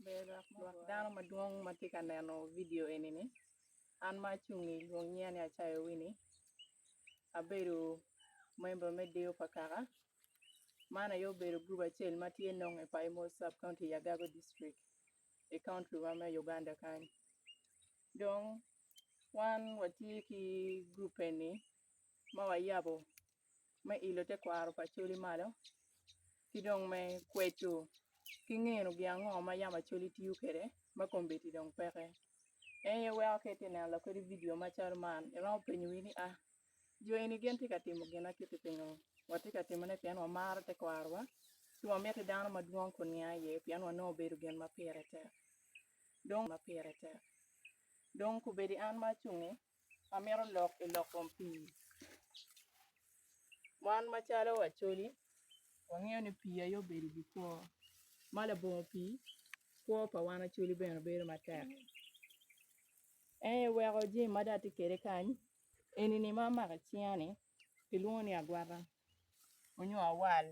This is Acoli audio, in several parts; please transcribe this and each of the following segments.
Lwak dano madwong ma tye ka neno vidio eni-ni, an ma acung-ngi lwong nyinga ni Acayo Winnie, abedo memba me deyo pa kaka, man aye obedo gurup acel ma tye nongo i Paimo Sub County i Agago District i kauntri-wa me Uganda kany. Dong wan watye ki gurup eni ma wayabo me ilo tekwaro pa Acholi malo ki dong me kwedo ki ngeno gin ango ma yam Acholi tiyo kwede ma kombeddi dong peke. En aye weko ka itye ka neno lakwed vidio macalo man iromo penyo wii ni a jo eni gin tye ka timo gin ma kiti pingo? Watye ka timone pien wamaro tekwarowa ci wamiti dano madwong guniang iye pien wanongo obedo gin ma pire tek dong ma pire tek dong kombeddi an ma acungi Amito lok i lok kom pii. Wan macalo Acholi, wangeyo ni pii aye obedo gi kwo, ma labongo pii, kwo pa wan Acholi bene bedo matek. En aye weko jami ma dong atye kwede kany, eni-ni ma amako i cinga-ni kilwongo ni agwata nyo awal.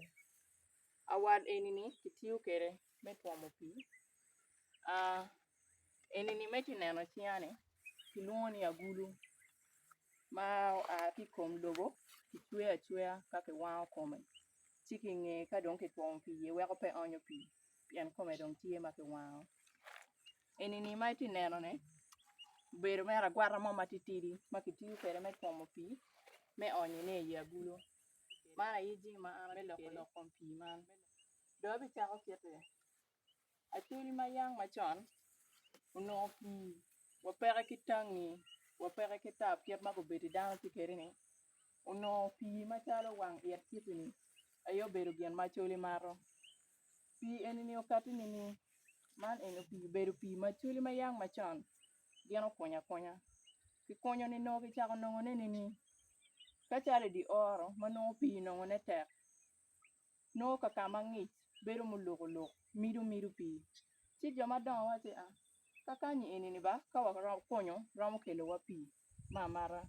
Awal eni-ni kitiyo kwede me twomo pii. Eni-ni ma itye ka neno i cinga-ni kilwongo ni agulu ma oa ki i kom lobo kicweyo acweya ka kiwango kome ci ki i ngeye ka dong kitwomo pii iye weko pe onyo pii pien kome dong tye ma kiwango. Eni-ni ma itye ka neno-ni obedo mere agwata mo matitidi ma kitiyo kwede me twomo pii me onyone i agulu man aye jami ma an aloko i lok kom pii man dong abicako kite. Acholi ma yang macon onongo pii wapeke ki tangi wapeke ki tap kit ma gubedo dano tye kwede ni onongo pii macalo wang it kiti-ni aye obedo gin ma acholi mato. Pii eni-ni okatti nining? Man eni obedo pii ma acholi ma yang macon gin okunyo akunya kikunyo-ni nongo kicako nongone nining? Ka calo i dye oro ma nongo pii nongone tek nongo ka ka ma ngic bedo muluk oluk mido mido pii ci jo madongo waco ni ka kanyi eni-ni ba ka wakunyo romo kelowa pii me amata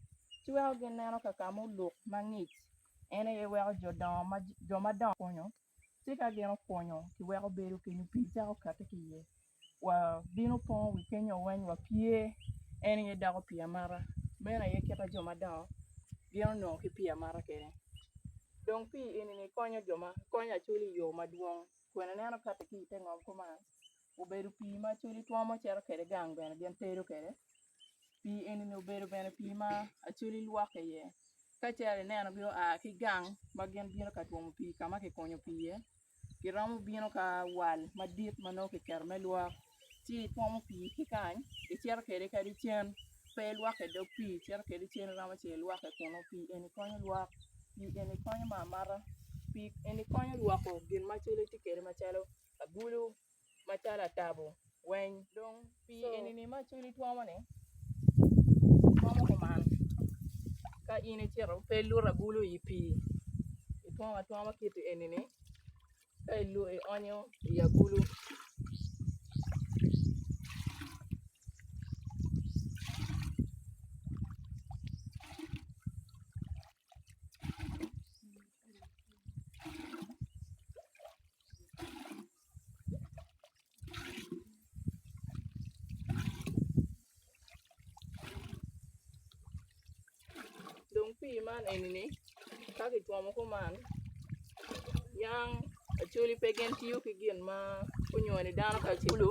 ci weko gin neno ka ka muluk ma ngic en aye weko jo madongo kunyo ci ka gin okunyo kiweko bedo kenyo pii cako kati ki iye wa bino pongo wi kenyo weng wa pye en aye doko pii amata meno aye kit ma jo madongo gin onongo ki pii amata kwede dong pii eni konyo jo ma konyo acholi i yo madwong kun ineno kati ki ite ngom kuman obedo pii ma acholi twomo cito kwede gang bene gin tedo kwede pii eni obedo bene pii ma acholi lwokke iye ka cito inenogi oa ki gang ma gin bino ka twomo pii ka ma kikunyo pii iye. Giromo bino ka wal madit ma nongo kiketo me lwok ci itwomo pii ki kany icito kwede kadi cen pe ilwokke i dog pii icito kwede cen iromo ci ilwokke kunu pii eni konyo lwok pii eni konyo me amata pii eni konyo lwoko gin ma col tye kwede macalo agulu macalo atabo weng dong pii eni ma col itwomo-ni twomo kuman ka in icito pe iluto agulu i pii itwomo atwoma kiti eni-ni ka ionyo i agulu. Dong pii man eni-ni ka kitwomo kuman yang acholi pe gin tiyo ki gin ma onyoni dano kacelu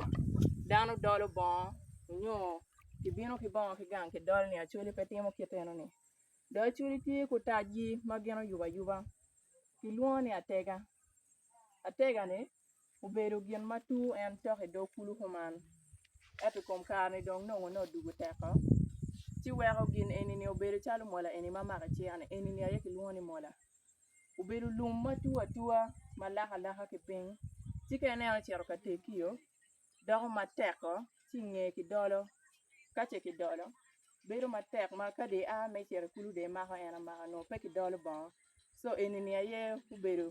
dano dolo bongo nyo kibino ki bongo ki gang kidolo ni acholi pe timo kit enoni dong acholi tye ki otacgi ma gin oyubo ayuba kilwongo ni atega. Atega-ni obedo gin ma tur en cok i dog kulu kuman ento i kom kare-ni dong nongone odwogo teko ci weko gin eni-ni obedo calo mola eni ma amako i cinga-ni eni-ni aye kilwongo ni mola obedo lum ma tur atura ma lak alaka ki piny ci ka ineno ocito ka tekio doko matek-ko ci i ngeye kidolo ka ce kidolo bedo matek ma ka dong ia me cito i kulu dong imako en amaka nongo pe kidolo bongo. Co eni-ni aye obedo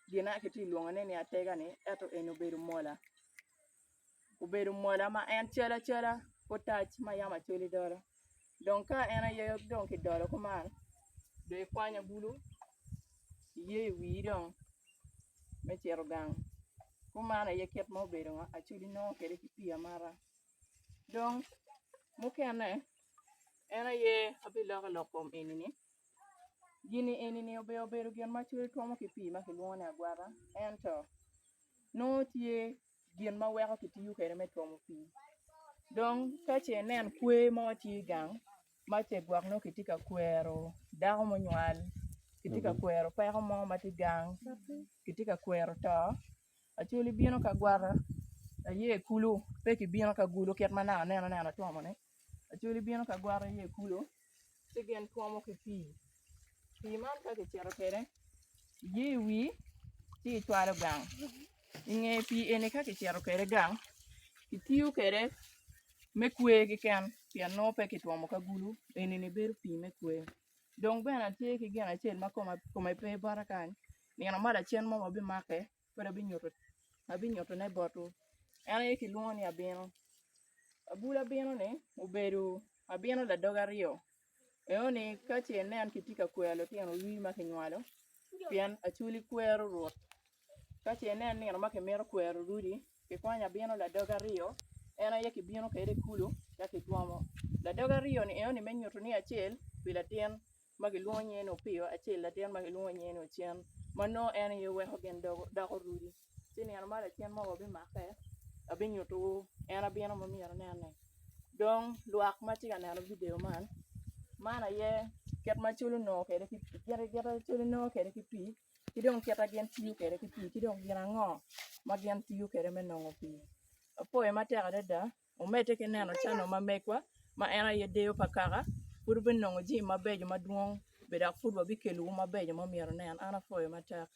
gin ma kitye ka lwongone ni atega-ni ento eni obedo mola obedo mola ma en cal acala otac ma yam acoli dolo dong ka en aye dong kidolo kuman dong ikwanyo agulu iyeyo i wii dong me cito gang. Kuman aye kit ma obedo ngo Acholi nongo kwede ki pii amata. Dong mukene en aye abiloko i lok kom eni-ni, gini eni-ni obedo obedo gin ma Acholi twomo ki pii ma kilwongo ni agwata ento nongo tye gin ma weko kitiyo kwede me twomo pii. Dong ka ce inen kwer mo tye i gang ma ce gwok nongo kitye ka kwero dako munywal, kitye ka kwero peko mo ma tye gang, kitye ka kwero to, Acholi bino ka gwata aye i kulu pe kibino ka gulu kit ma naka aneno neno atwomo-ni, Acholi bino ka gwata aye i kulu ci gin twomo ki pii, pii man ka kicito kwede iye i wir ci icwalo gang i nge pii eni ka kicito kwede gang kitiyo kwede me kwer keken pien nongo pe kitwomo ki agulu eni-ni bedo pii me kwer. Dong bene atye ki gin acel ma kome pe bota kany nino mo lacen mo wabimake pud abinyutone botwu en aye kilwongo ni abino agulu abino-ni obedo abino ladoge aryo enoni ka ce inen kitye ka kwero lutino rii ma kinywalo pien acholi kwero rwot Ka ce inen nino ma kimito kwero rudi, kikwanyo abino ladoge aryo, en aye kibino kwede i kulu ka kitwomo. Ladoge aryo-ni enoni me nyuto ni acel pi latin ma kilwongo nyinge ni Opiyo, acel latin ma kilwongo nyinge ni Ocen, ma nongo en aye weko gin doko rudi. Ci nino ma lacen mo wabimake, abinyutowu en abino ma myero inene. Dong lwak ma tye ka neno vidio man, man aye kit ma col onongo kwede ki pii. ki dong kit ma gin tiyo kwede ki pii ki dong gin ango ma gin tiyo kwede me nongo pii. Apwoyo matek adada wumedde ki neno cano ma megwa ma en aye deyo pa kaka pud wubinongo jami mabeco madwong bene dok pud wabikelowu mabeco ma myero wunen. An apwoyo matek.